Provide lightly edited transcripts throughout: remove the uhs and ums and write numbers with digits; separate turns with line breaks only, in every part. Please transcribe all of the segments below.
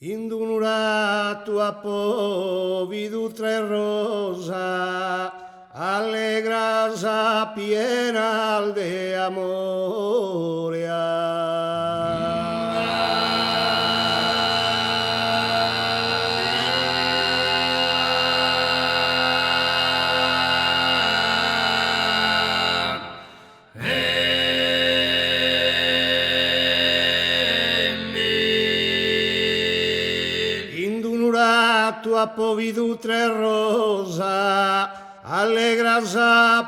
In d'unu ratu apo bidu tre rosa, allegras pienas de amore. In d'unu ratu apo bidu tre rosa, allegras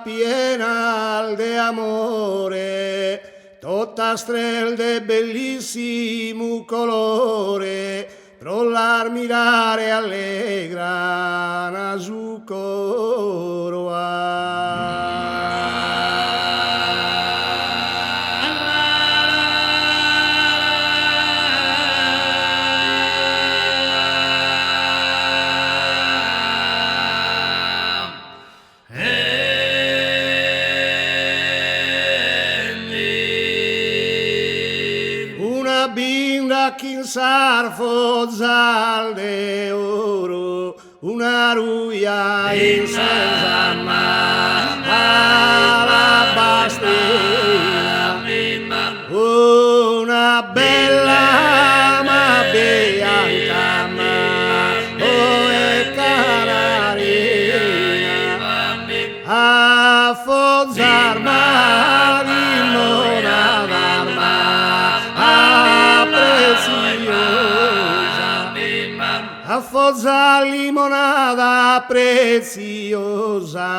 pienas de amore, totas tres de bellissimu colore, pro las mirare allegran su coro. Una binda chin sas fozas de oro, una ruja in ses alabastrina, una bella ma bianca ma oe canarina, a fozas ma limonada ma preziosa, a foza limonada preziosa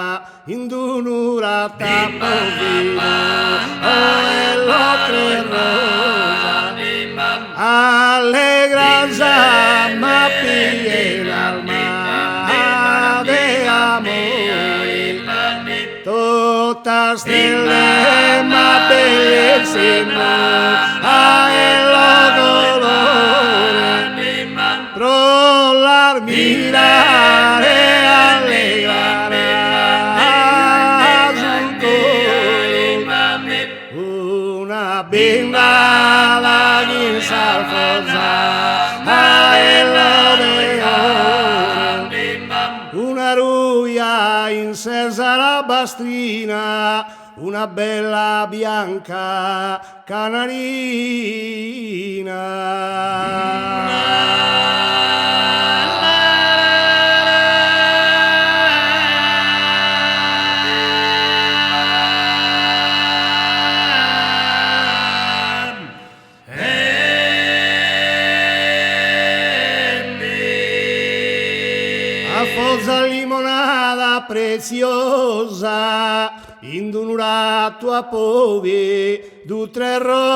In d'unu ratu apo bidu oe tres rosa allegras ma pienas ma de amore totas tres ma bellissima e lo colore Pro las mirare allegran su coro Una bindada chin sas fozas de oro Una ruja in ses alabastrina Una bella bianca canarina. A foza limonada preziosa in d'unu ratu apo bidu tre rosa.